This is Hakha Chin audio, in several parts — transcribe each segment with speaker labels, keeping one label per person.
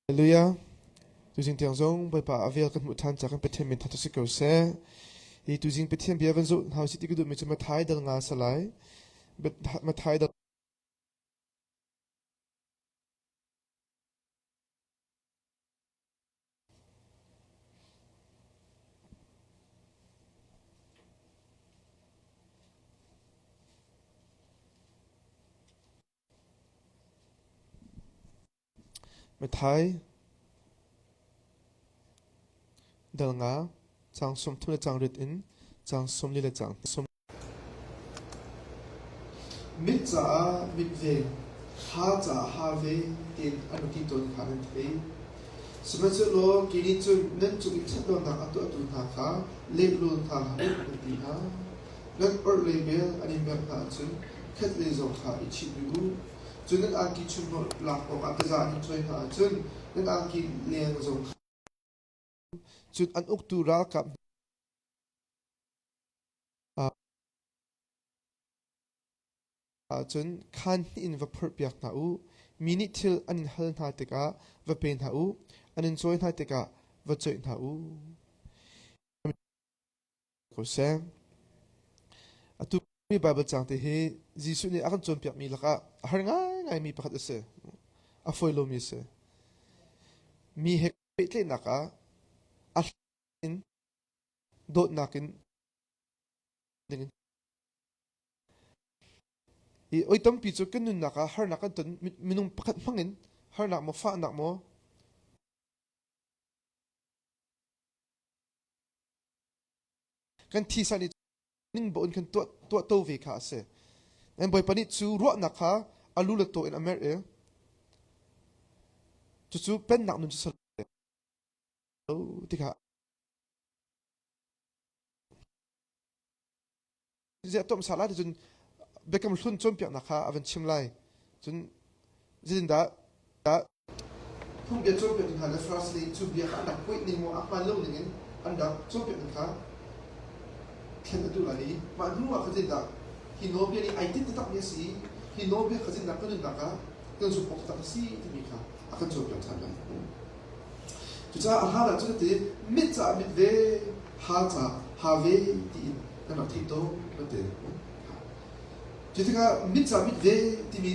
Speaker 1: Hallelujah. Tuzing tiang zong Bawipa a vel kan hmuh ṭhan ca kan Pathian min thangṭhat si ko seh. Hi tuzing Pathian bia van zoh hna usih ti ka duhmi cu Matthai dal nga sa lai. Matthai dal Matthai dal nga caang 30 le caang riat in caang 40 le caang sawm. Mit caah mit ve, ha caah ha ve tiin an rak ti tawn kha nan thei. Sihmanhsehlaw kei nih cun nan cung i ṭhatlonak a tuahtu hna kha lehrul hna hlah u kan ti hna. Nan orhlei bel an in bengh hna ahcun khatlei zong kha i chit rih u. Cun nan angki chunghnawh lak awkah taza an in cawi hna ahcun nan angki leng zong kha cun an uktu ralkap hna ahcun khaan hnih in va phorhpiak hna u. Mi nih thil an in hal hna tikah va pe hna u, an in cawi hna tikah va coih hna u. Ko seh. Atu mi Baibal caang te hi Jesuh nih a kan cawnpiakmi lakah a har ngaingaimi pakhat a si. A fawi lomi a si. Mi he pehtlaihnak ah a in dawtnak in dingin i oi tampi cu kan nunnak ah harnak kan ton minung pakhat hmangin harnak maw fahnak maw Kan thisa nih ning bo in kan tuah tuahto ve kha a si. Nan Bawipa nih cu ruahnak kha a lu le taw in a merh i cucu pennak nun cu lo ti kha ziah tuah hmasa lai cun biakam hlun cawnpiaknak kha a van chim lai. Cun zeitindah Phungbia cawnpiaktu hna le Farasi nih cu bia kha an rak kuaih ning maw a hmaan lo ning in an rak cawnpiak ning kha thlen a duh lai i mah hnu ah kha zeitindah hi nawlbia nih ai tinh taktakmi a si i hi nawlbia kha zeitindah kan nunnak ah kan zumh awk taktak a si timi kha a kan cawnpiak ṭhan lai. Cucaah a hlan ah cun ti mit caah mit ve, ha caah ha ve tiin kan rak theih tawn kan ti. Cu tikah mit caah mit ve timi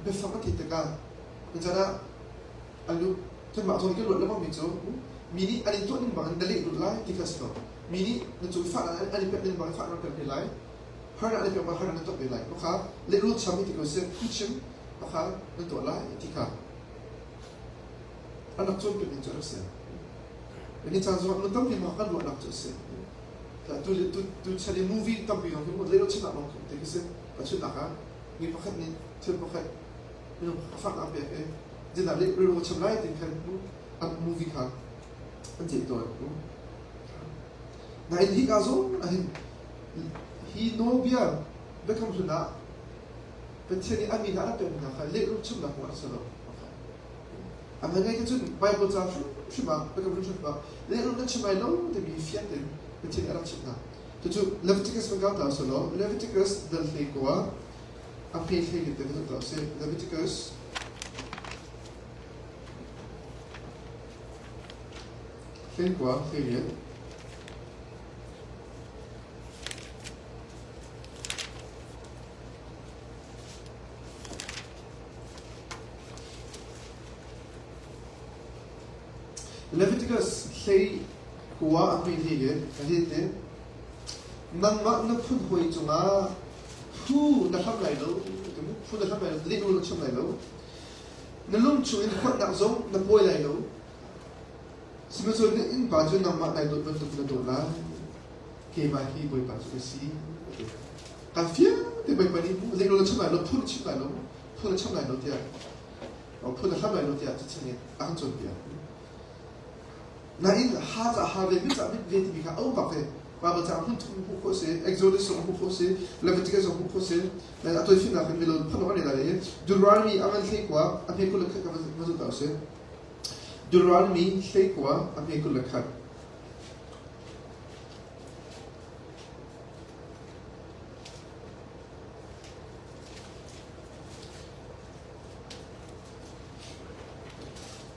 Speaker 1: biafang a theih tikah Cun ah a lu kanmah zawn kan ruat lengmang mi cu mi nih an in tuah ning bang in na lehrulh lai ti kha a si ko. Mi nih na cung fahnak an i pek ning bang in fahnak an pek ve lai. Harnak an i pek bang harnak nan tuah ve lai. Mah kha lehrul cham hi ti ko seh, phuchim mah kha nan tuah lai ti kha an rak cawnpiak ning cu a rak si. Ni caan zongah nun tampi mah kan ruahnak cu a si. Tu tu tu chan i movie tampi zong hi lehrul chamnak lawng ti khi si. Tahchunhnak ah mi pakhat nih thil pakhat minung a fak a pek i zeidah rilru a chim lai ti khan an movie kha an ceih tawn. Nain hika zong ahhin hi nawlbia biakam hlun ah Pathian nih a mi hna a rak pekmi hna kha lehrulh chimnak kong a si lo. A ngai ngai cun Bible ca hrimhrim ah biakam hlun hrimhrim ah lehrulh nan chim lai lo timi fiang tein Pathian nih a rak chimh hna. Cucu Leviticus van kau ta usih law Leviticus dal hlei kua A hme hlei te kan tuah sih. Leviticus hlei kua hlei riat. Leviticus hlei kua a hme hlei riat a hi te nangmah na phun hawi cungah Phu na hlam lai lo, phu na hlam lai lo, lehrul na chim lai lo. Na lung chungin huatnak zong na pawi lai lo. Sihmanhsehlaw na innpa cu nangmah nai dawt bantuk na dawt lai. Keimah hi Bawipa cu ka si. Kan fiang te Bawipa nih lehrul na chim lai lo, phu na chim lai lo, phu na cham lai lo tiah phu na hlam lai lo tiah cachin nih a kan cawnpiak. Nain ha ca ha ve mit ca mit ve timi kha a um bak ve. Bible ca hmun thum hmuh khawh a si, Exodus zong hmuh khawh a si, Leviticus zong hmuh khawh a si. Nain a tawifinak in milo phun an lai i Deuteronomy a ngan hlei kua a hme 21 ka va zulh ta usih. Deuteronomy hlei kua a hme 21.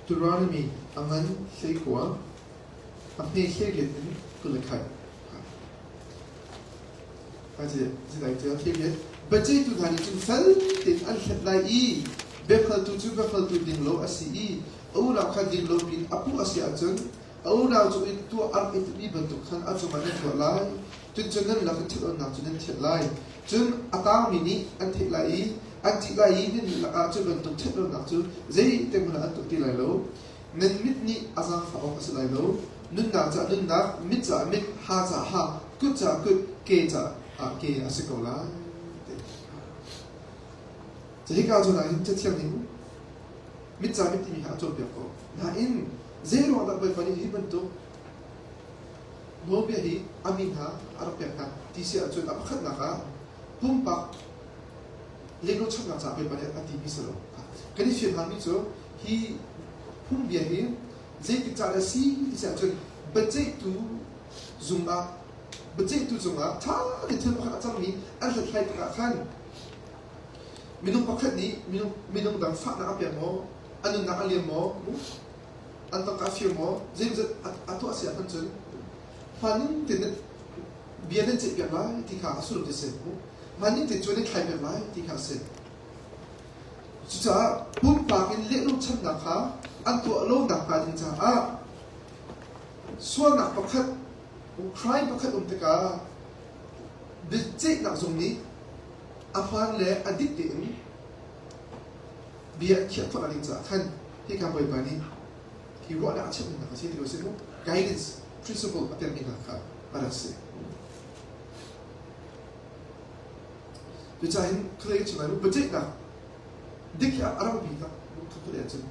Speaker 1: Deuteronomy a ngan 19, a hme 18 in 21. Biaceihtu hna nih cun fel tein an hlet lai i biahngaltu cu biahngaltu ding lo a si i a unau kha ding lo piin a puh a si ahcun a unau cung i tuah a rak i timhmi bantuk khan a cungah nan tuah lai. Cuncun nan lak i ṭhat-onnak cu nan thianh lai. Cun a tangmi nih an theih lai i an ṭih lai i nannih lakah cu bantuk ṭhat-lonak cu zeitik hmanh ah an tuah ti lai lo. Nan mit nih a zaangfah awk a si lai lo. Nunnak caah nunnak, mit caah mit, ha caah ha, kut caah kut, ke caah ke a si ko lai. Hika zawn ah hin Cathiang nih mit caah mit timi kha a cawnpiak ko. Nain zei ruang dah Bawipa nih hi bantuk nawlbia hi a mi hna a rak pek hna ti si ahcun a pakhatnak ah pumpak lehrulchamnak caah Bawipa nih a timi si lo. Kan i fian hnga cu hi phungbia hi zeitik caan a si ti si ahcun biaceihtu zung ah biaceihtu cungah ṭha tein thil pakhat a cangmi an hlathlai tikah khan minung pakhat nih minung, minung dang fahnak a pek maw a nunnak a liam maw an tangka a fir maw zeimawzat a tuah si ahkhan cun hmaning tein bia nan ceihpiak lai ti kha a sullam cu a si hmaning tein cu nan thlaipiak lai ti kha a si Cucaah pumpak in lehrulchamnak kha an tuah lo nakhnga ding caah sualnak pakhat, crime pakhat um tikah biaceihnak zung nih a hmaan le a dik tein bia an khiah khawh ding caah khan hika Bawipa nih hi ruahnak a chimhmi hna kha si ti ko si mu guidance principle a pekmi hna kha a rak si. Cucaah hin khuadei chungah hin biaceihnak dik hi a rak biapi tak khuadei ahcun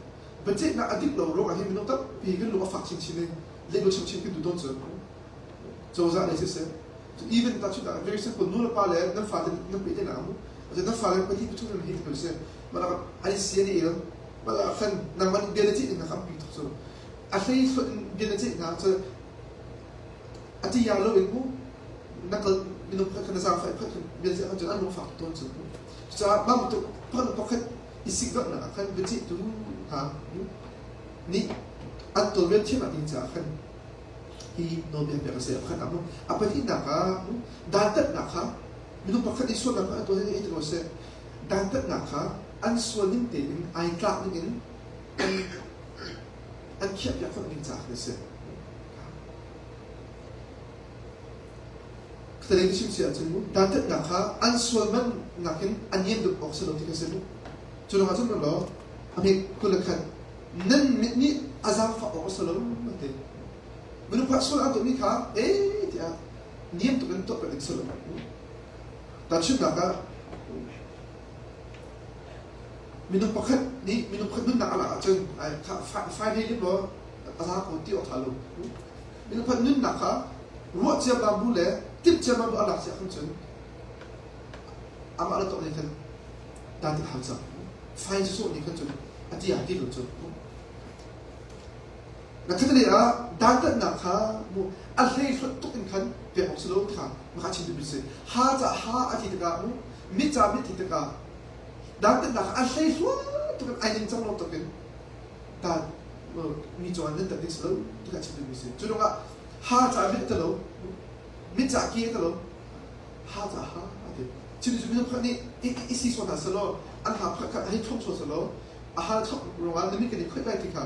Speaker 1: biaceihnak a dik lo ruangah hin minung tampi kan lung a fak chinchin i leilo chinchin kan duh tawn cu cozah lei siseh even tahchunhnak very simple nu le pa le nan fate nan pehtlaihnak mu nan fale pahnih pathum nan hei ti ko seh malak an i si an i el malak khan nangmah nih bia na ceih ding kha pi tuk cu a hlei hluat in bia na ceih hna cu A ti ya lo in mu na kal minung pakhat kha na zaangfah i pakhat kha biaceih ahcun an lungfak tuk tawn cu. Cucaah mah bantuk pakhat le pakhat i sikvelhnak ah khan biaceihtu hna nih an tawlrel thiam ding caah khan hi nawlbia pek a si. Pakhat ah mu a pahnihnak ah dantatnak kha minung pakhat i sualnak kha an tuah hi ti ko seh dantatnak kha an sual ning tein ai tlak ning in an an khiahpiak khawh ding caah khan a si. Khatalei ka chim si ahcun mu dantatnak kha an sual man nakin a niam deuh awk si lo ti kha si mu. Cu lawngah cun law a hme 21 nan mit nih a zaangfah awk a si lo an ti. Minung pakhat sual an tuahmi kha ee tiah niam tuk in tuah pek ding si lo. Tahchunhnak ah minung pakhat nih minung pakhat nunnak a lak ahcun fai hlei lim law a za ko ti awk ṭha lo. Minung pakhat nunnak kha ruah ciammam bu le timh ciammam bu a lak cia ahcun cun amah le tuak nih khan dan tat hau cang. Fai sawsawh nih khan cun a ti ah ti lo cu. Na khatalei ah dantatnak kha mu a hlei hluat tuk in khan pek awk si lo kha maka chim duhmi si. Ha ca ha a ti tikah mu mit ca mit ti tikah dantatnak kha a hlei hluat tuk in ai ning cang lo tuk in dan mi cungah nan tat ding si lo ti kha chim duhmi si. Cu ruangah ha ca mit a lo mit ca ki a lo ha ca ha a ti. Chim cu minung pakhat nih i si sual hna selaw an ha pakhat kha hei thawng sual selaw a hal thawk ruangah na mit kan i khoih lai ti kha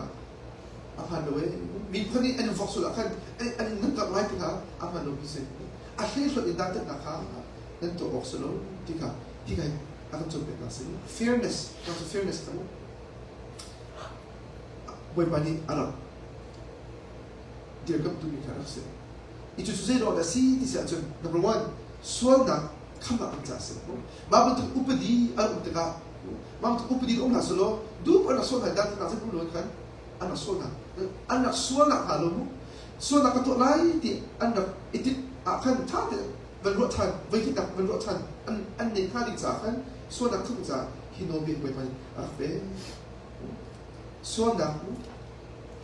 Speaker 1: a hmaan lo ee. Mi pakhat nih an in vok sual ah khan an in nan kak lai ti kha a hmaan lomi si. A hleihluat in dantatnak kha nan tuah awk si lo ti kha hi ka a kan cawnpiaknak si. Fairness, fairness kha mu. Bawipa nih a rak dirkamh duhmi kha rak si. I cucu zeiruang dah si ti si ahcun number one sualnak khamnak ding caah a si. Mah bantuk upadi an um tikah mah bantuk upadi um hlah selaw duh an rak sual hna dan zei lo khan an rak sualnak an rak sualnak hnga lo mu sualnak ka tuah lai ti an rak i timh ah khan ṭha tein van ruah ṭhan voi hnih van ruah ṭhan an an neih hnga ding caah khan sualnak thuk caah hi nawlbia hi Bawipa nih a rak pek. Sualnak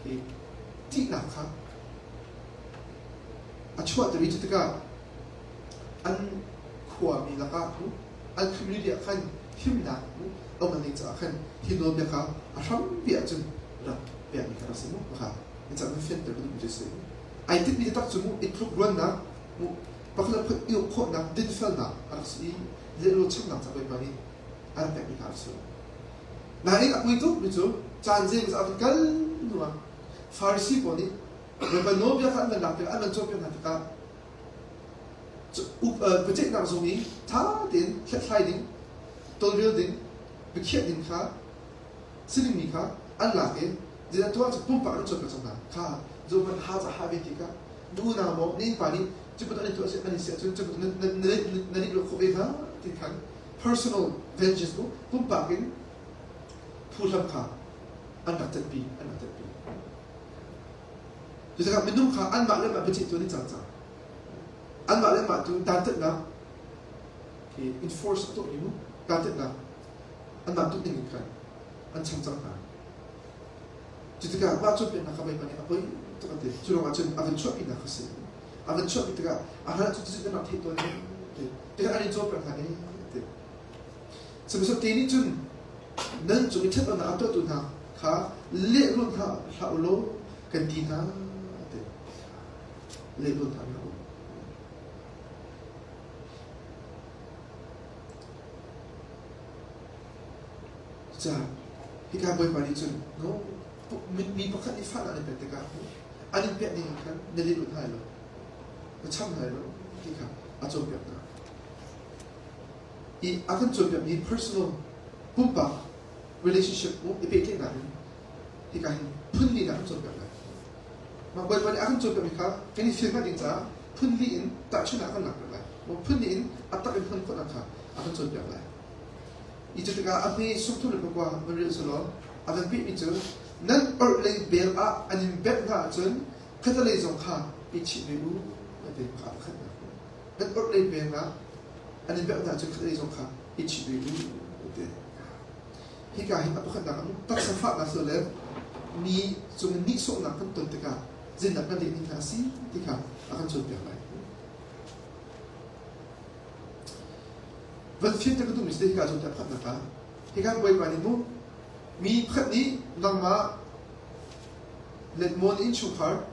Speaker 1: hi ṭihnak kha a chuahter i cu tikah an khuami lakah an community ah khan himnak a um ding caah khan hi nawlbia kha a hrampi ahcun rak pek. pekmi kha rak si mu kha in cang fianter ka duhmi cu si. Ai tinhmi taktak cu mu i tluk ruannak mu pakhat le pakhat i uk khawhnak dinfelnak a rak si i lehrul chamnak ca Bawipa nih a rak pekmi kha a rak si. Nain a pui tukmi cu caan zeimawzat a van kal hnu ah Farasi pawl nih Bawipa nawlbia kha an van lak tikah an van cawnpiak hna tikah biaceihnak zung i ṭha tein hlathlai ding, tawlrel ding, biakhiah ding kha si dingmi kha an lak i zeidah tuah cu pumpak an cawnpiak cang hna kha zohhmanh ha ca ha ve ti kha na unau maw na innpa nih cu bantuk an in tuah an in si ahcun cu bantuk na nih khawh ve hna ti khan personal vengeance mu pumpak in phuhlam kha an rak catpi an rak catpi Cutikah minung kha anmah le mah biaceihtu an i cang cang. Anmah le mah tu dantatnak khi enforce a tuahmi mu dantatnak anmah duh ning in khan an cham cang hna. Cutikah mah cawnpiaknak kha Bawipa nih a poi tuk a ti. Cu ruangah cun a van chuahpinak kha si. A van chuahpi tikah a hlan cu cucu nan rak theih tawn i ti. Tikah an in cawnpiak hna i ti. Sihmanhsehlaw te nih cun nan cung i ṭhatlonak a tuahtu hna kha lehrul hna hlah u law kan ti hna a ti. Lehrul hna hlah u. Cucaah hika Bawipa nih cun no mi pakhat nih fahnak an in pek tikah an in pek ning khan na lehrul hna lai lo, na cham hna lai lo ti kha a cawnpiak hna. I a kan cawnpiakmi personal pumpak relationship mu i pehtlaihnak in hika hin phun li in a kan cawnpiak lai. Mah Bawipa nih a kan cawnpiakmi kha kan i fian hnga ding caah phun li in tahchunhnak a kan lakpiak lai. Maw phun li in a tak in hman khawhnak kha a kan cawnpiak lai. I cu tikah a hme 34 van rel selaw a van pehmi cu nan orhlei bel ah an in bengh hna ahcun khatalei zong kha i chih ve u a ti kha a pakhatnak. Nan orhlei peng ah an in bengh hna ahcun khatalei zong kha i chih ve u a ti. Hika hin a pakhatnak ah taksa fahnak si le mi cung in nihsawhnak kan ton tikah zeinak kan leh ning hna a si ti kha a kan cawnpiak lai. Van fianter ka duhmi si hika cu pakhatnak ah hika Bawipa nih mu mi pakhat nih nangmah letmawn innchungkhar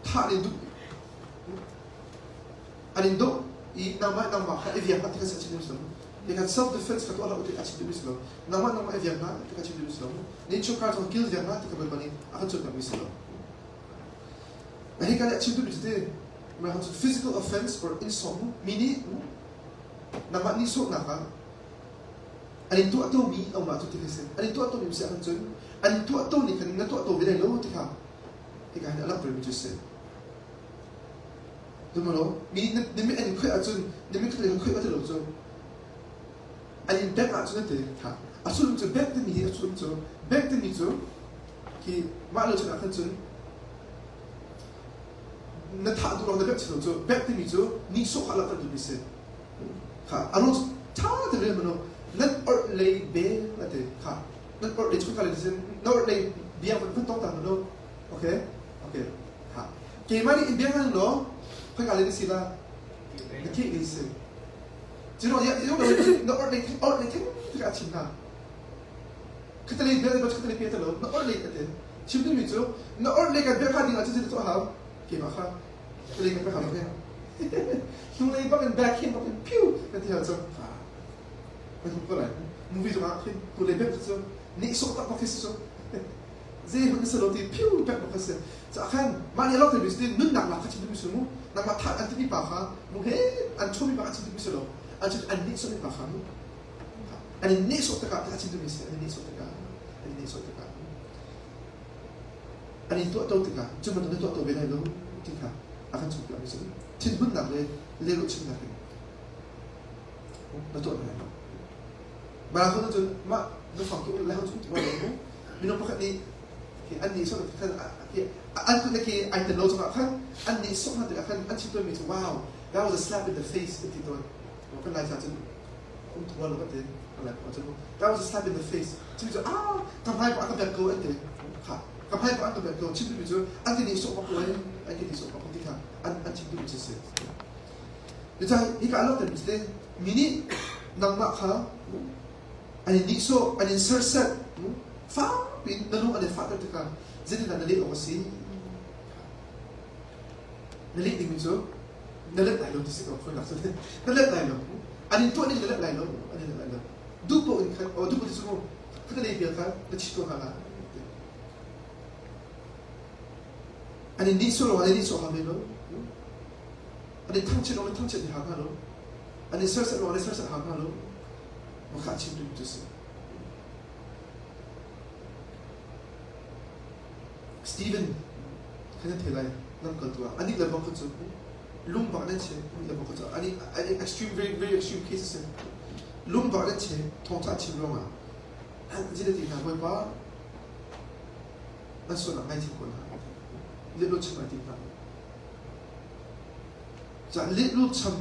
Speaker 1: thah nih duh an in doh i nangmah nangmah kha i viang hlah ti kha chim duh si lo self defense kha tuah hlah ti a chim duh si lo nangmah nangmah i viang hlah ti kha chim duh si lo na innchungkhar zong kil viang hlah ti kha Bawipa nih a kan cawnpiakmi si lo. Hika nih a chim duhmi cu ti physical offense or insult mi nih nangmah nihsawhnak ah an in tuahtomi a um ahcun ti kha si an in tuahtomi si ahcun cun an in tuahto nih khan na tuahto ve lai lo ti kha hika hin a langhtermi cu si. Dumalo mi nih na mit an in khoih ahcun na mit kha khoih ti lo cu an in bengh ahcun an ti kha a sullam cu bengh timi hi a sullam cu bengh timi cu khi mah lo cun ah khan cun na thah duh ruang na bengh si lo cu bengh timi cu nihsawh kha langhter duhmi si kha a ruang cu ṭha te rian manu nan orhlei bel a ti kha nan orhlei cu ka le na orhlei biang van tong ta manu okay okay kha keimah nih in biang han law khoika le na si la na ke le si Ciro ya yo na orhlei orhlei theng tikah a chim hna Khatalei bia le khatalei pe te lo na orhlei ka te chim dingmi cu na orhlei kan bia kha ding ah cucu tuah hau keimah kha khatalei kan bia kha lo hnulei bak in back hin bak in piu kan ti hau cu kan hmu ko lai movie zong ah khin hnulei back cu nih sawh tak bak khi si cu zei hmanh si lo ti piu back bak si ca khan mah nih lo te mi nunnak lak kha chim ding si mu nangmah that an timi pa kha mu he an chumi pa kha chim ding si lo an chim an nih sawh mi pa kha mu An in nehsawh tikah a chim duhmi si an in nehsawh tikah an in nehsawh tikah an in tuahto tikah cu bantuk na tuahto ve lai lo ti kha a kan cawnpiakmi si. Thinhunnak le lehrulh chimnak in na tuah lai lo. Mah cun mah na fang tu le cu ti lo minung pakhat nih an nih sawh khan an kut le ke ai tel lo cungah khan an nih sawh hna tikah khan an chim tawnmi cu wow that was a slap in the face an ti tawn kan lai cun um thua lo ka ti that was a slap in the face chim cu ah ka hmai ko an ka bek ko an ti kha ka hmai ko an ka bek ko chim duhmi cu an ti nih sawh bak ko an ti nih sawh bak ti kha an an chim duhmi cu si cucaah hika a langhter mi cu mi nih nangmah kha an in nihsawh an in serset fak piin na lung an i fahter tikah zeitindah na leh awk a si? Na leh dingmi cu na let lai lo ti si ko fawinak cu na let lai lo. An in tuah ning na let lai lo. An in let lai lo. Duh paoh in khan oh duh paoh ti cu mu kha lei bia kha na chit ko hna lai. An in nihsawh lo an in nihsawh hau ve lo. An in thangchiat lo an thangchiat hau hna lo. An in serhsat lo an in serhsat hau hna lo. Mah kha chim duhmi cu a si. Stephen kha nan thei lai lamkaltu ah anih le bang kha cu lung bak nan che anih le bang kha cu ani extreme very very extreme case a si lung bak nan che thawngtha chim ruangah an zile ti hna bawipa an sualnak ngaithiam ko hna lehlo cham ai ti hna ca lehlo cham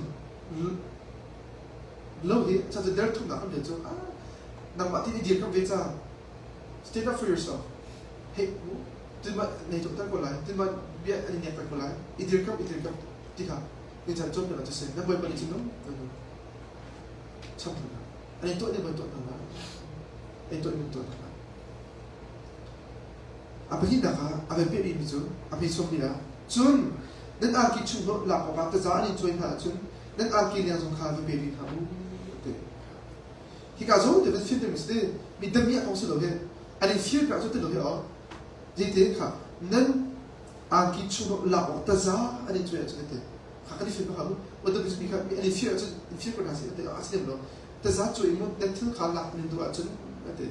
Speaker 1: lo hi ca cu derthumnak kan bia cu ah nangmah ti ni dir kam ve ca stand up for yourself hey tin ma nei tuk ko lai tin ma bia an i nek ko lai i dir kam i dir kam ti kha ni chan chom na chu se na boy pa ni chin no cham hna an i tuah ni boy tuah hna an i tuah ni tuah hna A pahnihnak ah a van pehmi cu a hme sawm ah cun nan angki chung hlawt lak awkah taza an in cuai hna ahcun nan angki leng zong kha va pe rih hna u ti. Hika zawn te van fir ding si mi damiah kong si lo hi an in fir piak cu ti lo hi aw zeite kha nan angki chung hlawt lak awk taza an in cuai ahcun ti kha kan i fir kha mu wa mi kha mi an in fir ahcun in fir ko hna seh ti a si lem lo taza cuai mu nan thil kha lak nan duh ahcun ti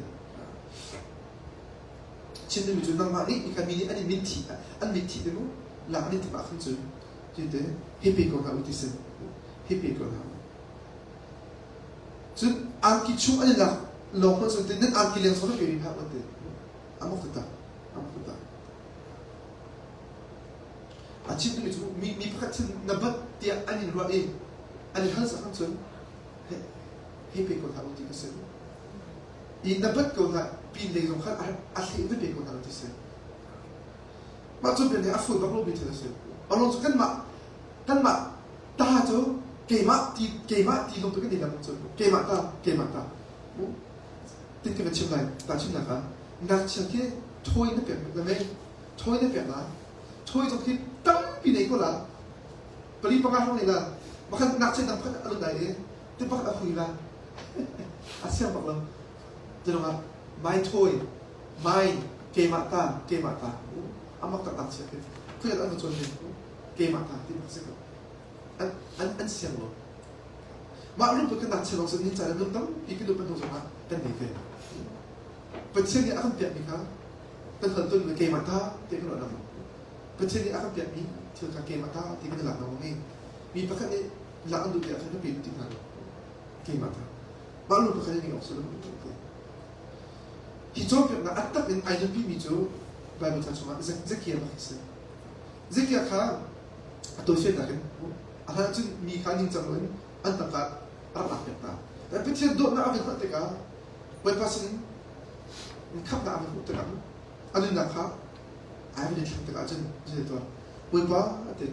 Speaker 1: Chim dingmi cu nangmah nih mikha mi nih an i mitthi an mitthi te mu lak an i timh ah khan cun cute hi pe ko hna u ti si hi pe ko hna u cun angki chung an i lak lawng hmanh cun nan angki leng zong pe rih hlah u ti amok taktak amok taktak a chim dingmi cu mi mi pakhat thil na bat tiah an in ruah i an i hal sak cun hei pe ko hna u ti ka si i na bat ko hna pin lei zong khan a hleh va pe ko hna ti si mah cu bian hi a fawi bak lomi thil a si along cu kanmah kanmah ta cu keimah ti keimah ti lung tu kan i lam cu keimah ta keimah ta tin ka va chim lai ta chimnak ah ngakchia khi thawi na pek na mei thawi na pek la thawi zong khi tampi nei ko la pali panga hrawng nei la makhan ngakchia dang pakhat a lut lai i ti pakhat a hui la a siang bak lo tilongah my toy mine keimah ta keimah ta amak taktak chia khi khui an cawn ni keimah ta ti bak si ko an an an siang lo mah lungput kan nak chia lawng ni caan lung tampi kan lup hnu zongah kan nei ve Pathian nih a kan piakmi kha kan hal ton keimah ta ti kan ruah lengmang Pathian nih a kan piakmi thil kha keimah ta ti kan i lak lengmang i mi pakhat nih lak an duh ti ahcun ka pe ti hna lo keimah ta mah lu pakhat in awk si lo hi cawnpiaknak a tak in ai nunpimi cu Bible ca chungah Zekiah bak si Zekiah kha a tawifiannak in a hlan cun mi kha ningcang loin an tangka a rak lak piak hna Pathian dawtnak a van hngalh tikah Bawipa sin in khamhnak a van hmuh tikah a nunnak kha ai van i thleng tikah cun zei tuah Bawipa a ti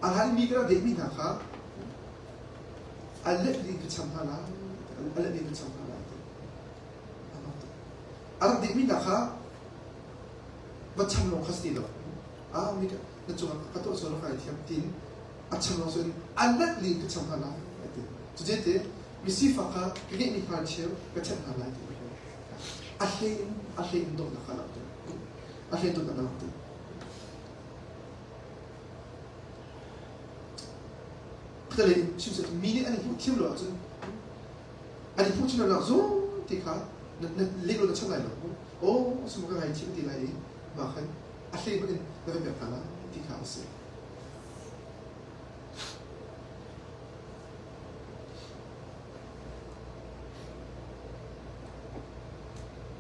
Speaker 1: a hlan mi ka rak dehmi hna kha a let ding ka cham hna lai a let ding ka cham hna lai ti a rak dehmi hna kha va cham lawng kha si ti lo ah mi na cungah ka tuah sual ka thiam tin a cham lawng cun a let ding ka cham hna lai ti cu te mi sifak kha ka ngeihmi hna cheu ka chanh hna lai ti a hlei in a hlei in dawtnak kha langhter a hlei in dawtnak langhter Khatalei in chim seh mi nih an i hmuh thiam lo ahcun an i hmuh thiam lo zong ti kha na leh lo na chan lai lo aw sum ka ngai thiam ti lai i mah khan a hlei hmanh in na va pek hna lai ti kha a si.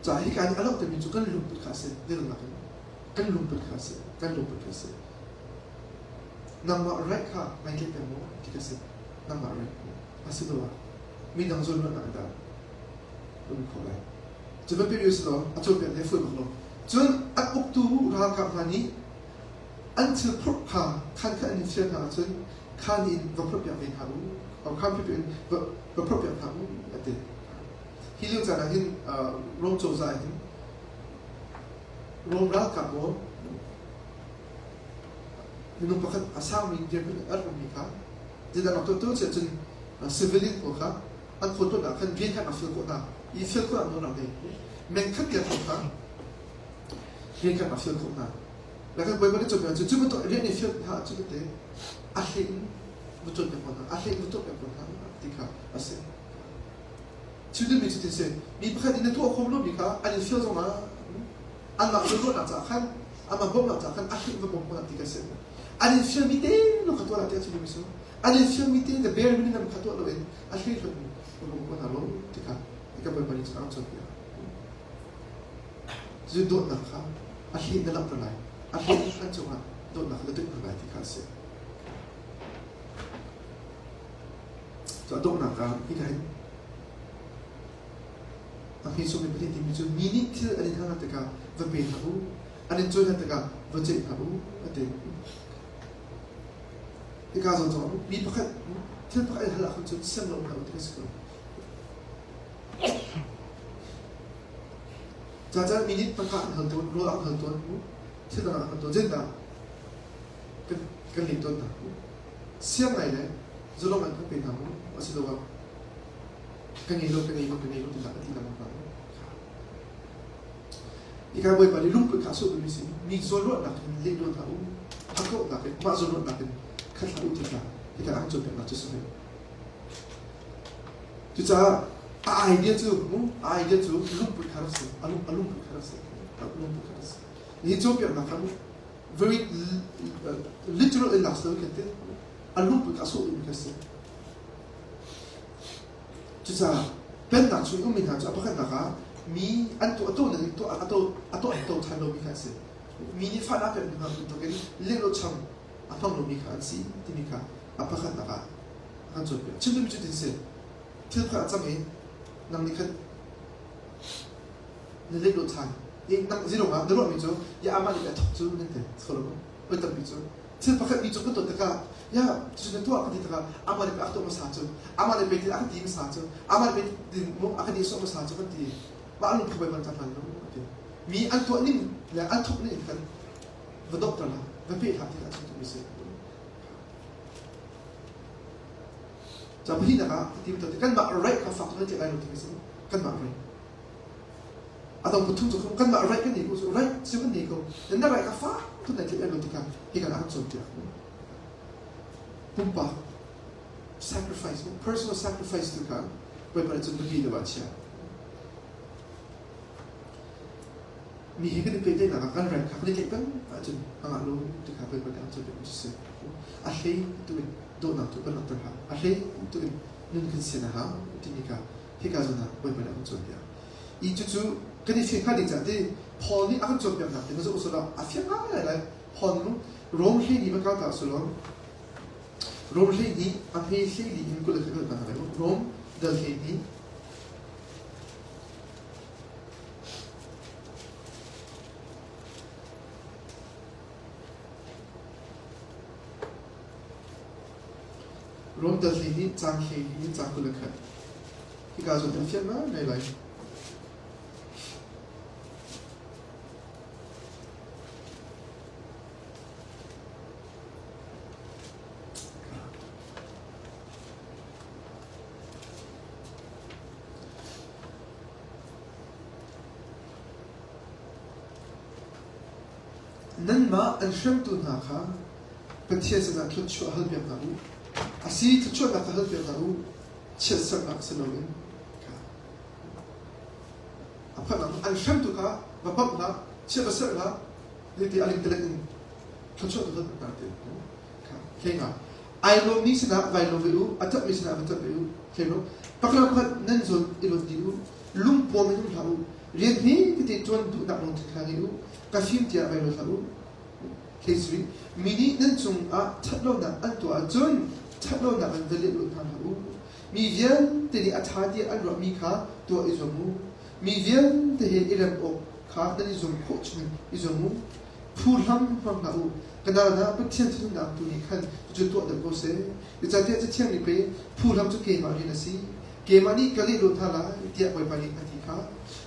Speaker 1: Ca hika nih a langhtermi cu kan lungput kha a si nilnak in kan lungput kha a si kan lungput kha a si nangmah right kha ngai tlaih peng maw ti ka si nangmah right asiloah midang zawnruahnak dah um khawh lai cu bantuk si law a cawnpiak he fawi bak lo cun an uktu ralkap hna nih an thil phurh kha khan kha an in fial hna ahcun khan in va phurhpiak ve hna u khan in va phurhpiak hna u a ti hi lio caan ah hin Rom cozah hin. Rom ralkap maw minung pakhat a sangmi dirhmun a rak ummi kha zeidah rak tuah tu cun civilian pawl kha an khualtlawn ah khan rian kha an rak fial khawh hna i fial khawh nawl rak ngei meng khat tiang kha rian kha an rak fial khawh hna le kan bawipa nih cawnpiak cu cu bantuk rian i fial hna cu tete a hlei in va cawnpiak ko hna a hlei in va tuahpiak ko hna ti kha a si Cu duhmi cu ti si mi pakhat in na tuah khawh lomi kha an in fial zongah anmah zawnruahnak caah khan amah bawmhnak caah khan a hlei va bawm hna ti ka si. An in fialmi te lawng kha tuah hlah tiah a chimmi si. An in fialmi te the bare minimum kha tuah loin a hlei hlonh va bawm ko hna lo ti kha ka bawipa nih cun a rak cawnpiak. Cu dawtnak kha a hlei na langhter lai. A hlei an cungah dawtnak kha na tunh lai ti kha a si. Cu a donghnak ah hika hin a hmesawmi pahnih timi cu mi nih thil an in hal tikah va pe hna u, an in cawi hna tikah va ceih hna u, a ti. Hika zawn zongah mi pakhat thil pakhat in hal ahcun cun siang lo hna u ti ka si ko. Cacan mi nih tangka an hal tawn, rawl an hal tawn, thil dang an hal tawn, zeidah kan kan leh tawn hna. Siang ngai le zalong an kan pe hna maw asiloah ka ngei lo ka ngei lo ka ngei lo tinak a ti lengmang hna maw? Hika Bawipa nih lungput kha a sawh duhmi si mi zawnruahnak in leh nawn hlah u hakkauhnak in mah zawnruahnak in khat hlah u ti kha hika an cawnpiaknak cu si ve. Cucaah a idea cu a idea cu lungput kha rak si a lung a lungput kha rak si a lungput kha rak si. Hi cawnpiaknak kha very literal in lak kan ti a lungput a sawh duhmi kha si cucaah pennak chung ummi hna cu a pakhatnak ah mi an tuah to ning tuah a to a tuah to than lomi kha an si mi nih fahnak pek hna bantukin lehlo cham a hmang lomi kha an si timi kha a pakhatnak ah a kan cawnpiak chim duhmi cu tin si thil pakhat a cang i nang nih khan na let lo ṭhan nang zirong ah na ruahmi cu ya amah nih a thok cu nan ti kholo oi tampi cu thil pakhat mi cu kan tuah tikah ya cu na tuah kan ti tikah amah nih a tuah hmasa cu amah nih pei a ka ti hmasa cu amah nih pei a ka nihsawh hmasa cu kan ti mah lung phu ban hlan lo ti mi an tuah ning le an thok ning kan va dokter la va pe hlah ti a chim tu si ca pahnihnak ah ti kan mah right kha fak tu lai lo ti si kan mah right A dang pathum cu kanmah right kan nei ko cu right cu kan nei ko. Na right kha fak tuk nai tlaih lo tikah hi kan ah cawnpiak. Pumpak sacrifice, personal sacrifice tu kha Bawipa nih cun biapi deuh ah a chiah. Mi he kan i pehtlaihnak ah kan right kha kan i tlaih peng ahcun a ngah lo ti kha Bawipa nih a cawnpiak mi cu si. A hlei tu in dawtnak tu kan langhter hau. A hlei tu in nun kan sian a hau timi kha hika zawn ah Bawipa nih a kan cawnpiak. I cucu kan i fian hnga ding caah ti Paul nih a kan cawnpiaknak ti na zoh usulaw a fiang ngai lai. Paul nih Rom 12 va kal ta usulaw Rom 12 a hme 12 in 20 le khat hna lai. Rom dal 12 Rom dal 12 caang 12 in caang 21 Hika zawn an fiang ngai lai. Nanmah an hremtu hna kha Pathian sinah thluachuah halpiak hna u. A si, thluachuahnak kha halpiak hna u. Chiatserhnak si loin a phanh an hremtu kha va bamh hlah chiat va serh hlah ti a lingtelek in thluachuah tu hna ti hlei ai lawmmi sinah vai lawm ve u a ṭapmi sinah va ṭap ve u hlei lo pakhat pakhat nan zawn i ruat dih u lungpuam in um hlah u rian hi tete ṭuan duhnak lungthin kha ngei u ka fim tiah vai ruat hlah u Hlei mi nih nan cungah ṭhatlonak an tuah ahcun ṭhatlonak in va lehrulh hna hlah u. Mi vialte nih a ṭha tiah an ruahmi kha tuah i zuam u. Mi vialte he i rem awk kha nan i zuam khawh chungin i zuam u. Phuhlam hmang hlah u. Ka nal hna, Pathian thinhunnak tu nih khan cucu tuah deuh ko seh. Zeicahtiah Cathiang nih pei phuhlam cu keimah rian a si. Keimah nih ka leh hna lai tiah Bawipa nih a ti kha.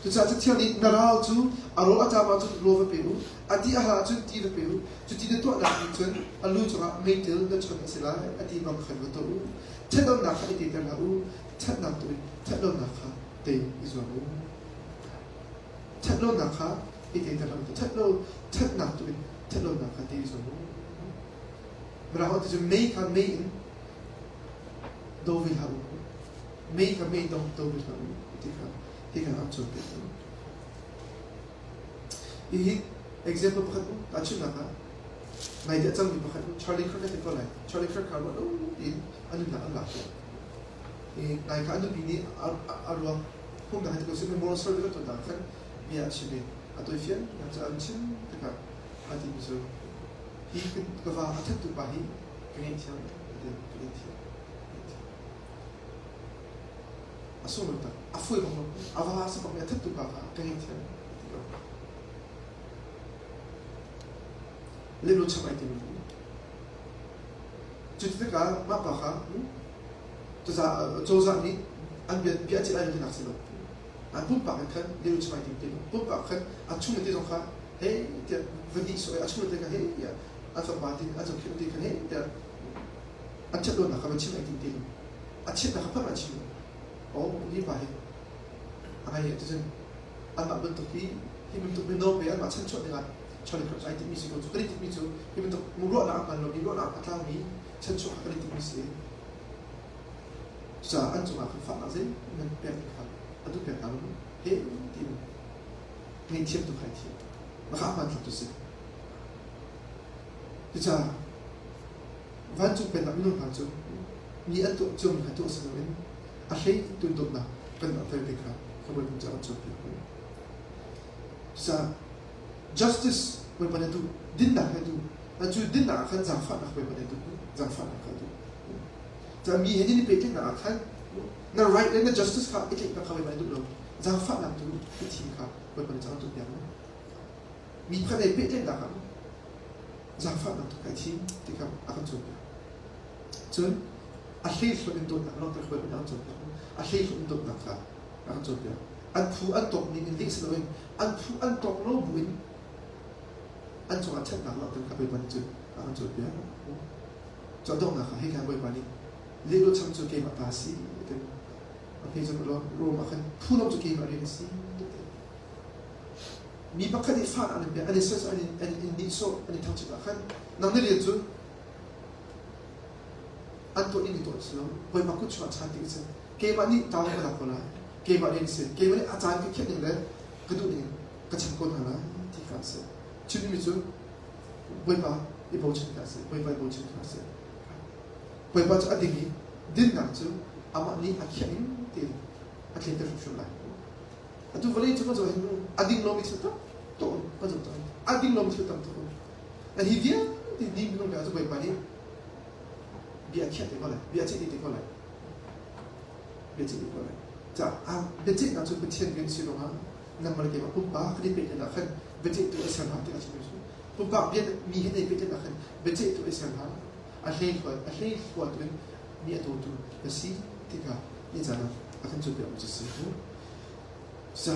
Speaker 1: Cucaah Cathiang nih na ral cu a rawl a ṭam ahcun rawl va pe u, a ti a hal ahcun ti va pe u. Cuti na tuahnak nih cun a lu cungah meiṭil na chon a si lai a ti bang khan va tuah u. Ṭhatlonak kha i teter hlah u, ṭhatnak tu in ṭhatlonak kha tei i zuam u. Ṭhatlonak kha i teter hlah u, ṭhatlo ṭhatnak tu in ṭhatlonak kha tei i zuam u. Mirang holh ti cu mei kha mei in do ve hlah u. Mei kha mei dong do ve hlah u ti kha hi kan an cawnpiak hna. Hihi example pakhat um tahchunhnak ah nai te a cangmi pakhat um Charlie Kirk na theih ko lai. Charlie Kirk kha ruah lo tiin a nunnak an lak piak. I nai kha a nupi nih a ruang humnak he ti ko memorial service an tuahnak khan bia a chim i a tawifian cu an chim tikah a timi cu hi ka va a thattu pa hi ka ngaihthiam ka ti ka ngaihthiam a sunglawi tak a fawi bak lo a va si bak mi a thattu pa kha ka ngaihthiam ti ko lelo cham ai timi cu tikah mah pa kha cozah nih an bia bia cil ai tinak si lo an pumpak in khan lelo cham ai tim ti lo pumpak khan a chung te zong kha he tiah va nih so a chung te kha he tiah a fapa tin a zohkhenh ti kha he tiah an ṭhat lonak kha va chim ai tim ti lo a chiatnak kha phanh a chim oh hi pa hi a ngai cun anmah bantuk hi hi bantuk mino pe anmah chanchuah dingah Charlie Kirk ai timmi si ko cu kan i timmi cu hi bantuk ruahnak a hman lomi ruahnak a tlangmi chanchuah kha kan i timmi si cucaah an cungah khan fahnak zei nan pek kha a duh pek hna lo he tiin ngaihthiam tu kha ai thiam maka a hmanthlak tu si Cucaah vancung pennak minung hna cu mi an tuah ciomi kha tuah si loin a hlei tu dawtnak kan langhter ti kha ka Bawipa cu a kan cawnpiak. Cucaah justice Bawipa nih a duh, dinnak hi a duh. Cu dinnak ah khan zaangfahnak Bawipa nih a duh, zaangfahnak kha a duh. Cucaah mi he nan i pehtlaihnak ah khan na right le na justice kha i tlaihnak kha Bawipa nih a duh lo. Zaangfahnak tu i thim kha Bawipa nih caan a tuahpiak. Mi pakhat he pehtlaihnak ah zaangfahnak tu kai thim ti kha a kan cawnpiak. Cun a hleihluat in dawtnak langhter kha Bawipa nih a kan cawnpiak. A hleihluat in dawtnak kha a kan cawnpiak. An phu an tawk ning in leh si loin an phu an tawk lo buin an cungah ṭhatnak langhter kha Bawipa nih cun a kan cawnpiak. Cu a donghnak ah hika Bawipa nih lehluat cham cu keimah ta a si a ti. A hme cu Rom ah khan phu lo cu keimah rian a si a ti. Mi pakhat i fahnak an in pek, an i sawsawh, an in, an in nihsawh, an i thangchiat ah khan nang na rian cu an tuah ding i tuah si lo. Bawipa kut chungah chaan ti a si. Keimah nih tawng ka lak ko lai. Keimah rian a si. Keimah nih a caan ka khiah ning le ka duh ning ka chan ko hna lai ti kha a si. Chimmi cu Bawipa i bochan kha a si. Bawipa i bochan kha a si. Bawipa cu a ding i dinnak cu amah nih a khiah ning tein a tlinter hrimhrim lai. Atu vawlei cu kan zoh hin a ding lomi thil tam tuk kan zoh tawn. A ding lomi thil tam tuk. Na hi vialte ni minung hna cu Bawipa nih bia a khiah te ko lai. Bia a ceih te ko lai. Bia ceih te ko lai. Caah biaceihnak cu Pathian rian si ruangah nangmah le keimah pumpak kan i pehtlaihnak khan biaceihtu a ser hna ti a chim cu. Pumpak bia mi he nei pehtlaihnak khan biaceihtu a ser hna. A hleihluat a hleihluat in mi a dawtu na si ti kha ni caan ah a kan cawnpiak mi cu si. Sa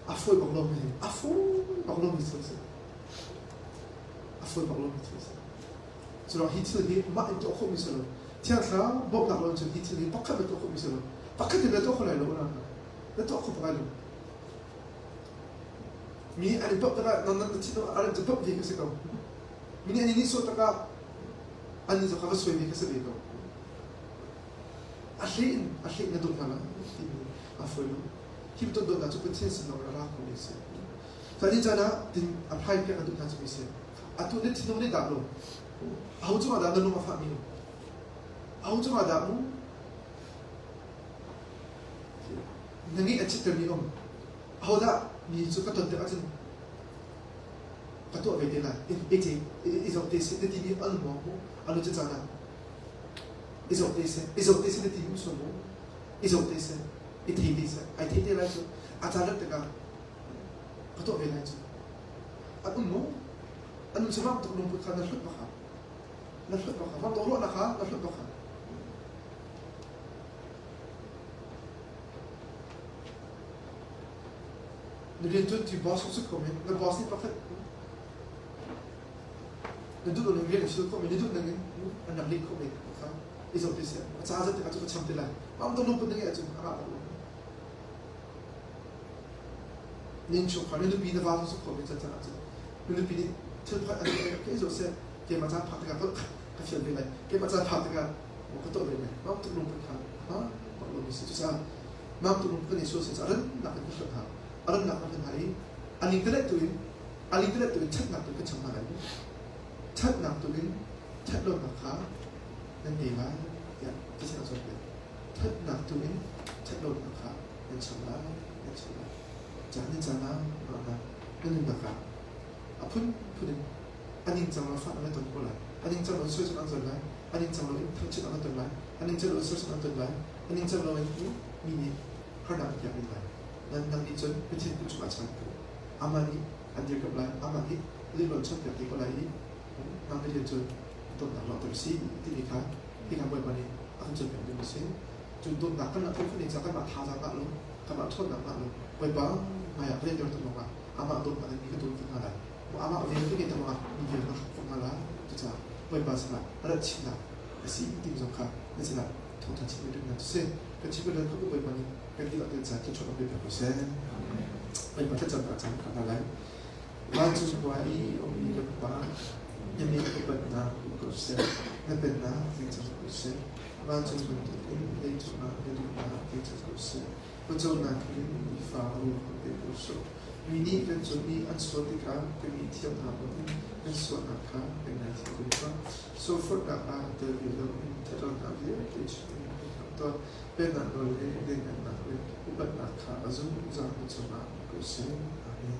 Speaker 1: a fawi bak lomi a fawi bak lomi thil a si. A fawi bak lomi thil a si. Curuang hi thil hi mah in tuah khawhmi si lo. Thiang Thlarau bawmhnak lo cun hi thil hi pakhat na tuah khawhmi si lo. Pakhat in na tuah kho lai lo na na tuah kho bak lai lo. Mi an i bawmh tikah nan nan thin a ran cu bawmh ve ka si ko. Mi nih an i nihsawh tikah an nih zong kha va suai ve ka si ve ko. A hlei in a hlei na dawt hna lai timi a fawi lo. Hi bantuk dawtnak cu Pathian sin lawng in a ra khomi a si. Caan caan ah tin a phai piak a duh hna cu mi si. Atu na thinlung nih dah lo. Aho cungah dah na lung a fahmi um? Aho cungah dah mu? Na ngeih a chittermi um? Aho dah mi cu ka ton tik ahcun ka tuah ve te lai. I zoh te seh na timi an maw mu? Anu cu caan ah i zoh te seh, i zoh te seh na timi um sual mu? I zoh te seh, i thei te seh, ai thei te lai cu a caan rat tikah ka tuah ve lai cu. An um maw? An um saram tuk lungput kha na hlut bak ha. Na hlut bak ha. Ram ruahnak kha na hlut bak ha. Na rian ṭuanṭi boss si kho men, na boss nih pakhat na duh ning rian a sil khawh men, na duh ning in an rak leh khawh men kha i zoh ti si. A ca zat tikah cu ka cham te lai. Mah bantuk lungput na ngeih ahcun a ngah bak lo. Na innchungkhar, na nupi, na va zong si khawh men can can ahcun na nupi nih thil pakhat an tuah ke zoh seh, keimah caan phak tikah ka fial ve lai, keimah caan phak tikah ka tuah ve lai. Mah bantuk lungput kha a bak lomi si. Cucaah mah bantuk lungput kan i sual si caah rannak in kan hlonh hna. A rannak kan hlonh hna i a ning te tu in a ning te tu in ṭhatnak tu kan cham hna lai. Ṭhatnak tu in ṭhatlonak kha nan tei lai tiah Pathian a cawnpiak. Ṭhatnak tu in ṭhatlonak kha nan cham lai, nan cham lai. Caan in caan ah ruahnak na nunnak ah a phunphun in a ningcang lo fahnak na ton ko lai. A ningcang lo in soisel an ton lai. A ningcang lo in thangchiat an ton lai. A ningcang lo in soisel an ton lai. A ningcang lo in mi nih harnak an pek men lai. Nan nang nih cun Pathian kut chungah chan ko. Amah nih an dirkamh lai. Amah nih lehrawn chawnhpiak te ko lai i nang na rian cu dawtnak langhter si timi kha hika Bawipa nih a kan cawnpiak duhmi a si. Cu dawtnak kan langhter khawh ning caah kanmah thazaang ngah lo, kanmah ṭhawnnak ngah lo, Bawipa hmaiah kan i der tuk lawngah amah dawtnak in mi ka dawt khawh hna lai. Amah vel ka ngeih lawngah mi vial ka hrawk khawh hna lai. Cucaah Bawipa sinah rat chimnak a si timi zong kha na sinah thawngṭha chim ka duhnak cu si. Kan chim ka Bawipa nih kan dihlak tein caan thluachuah kan pe piak ko seh. Bawipa thlacamnak caan kan hna lai. Vancung khua i ummi kan Pa, na min upatnak um ko seh, na pennak tling cang ko seh. Vancung bantukin leicung ah na duhnak tling cang ko seh. Pawcawmnak in nifa rawl kan pe ko sawh. Mi nih kan cung i an sual tikah kan ngaihthiam hna bangin kan sualnak kha kan ngaithiam ve tuah. Sualforhnak ah tel ve loin ṭhatlonak vialte chungin kan khamh tuah. Pennak nawl le lianngannak le upatnak kha a zungzal na cungah um ko seh.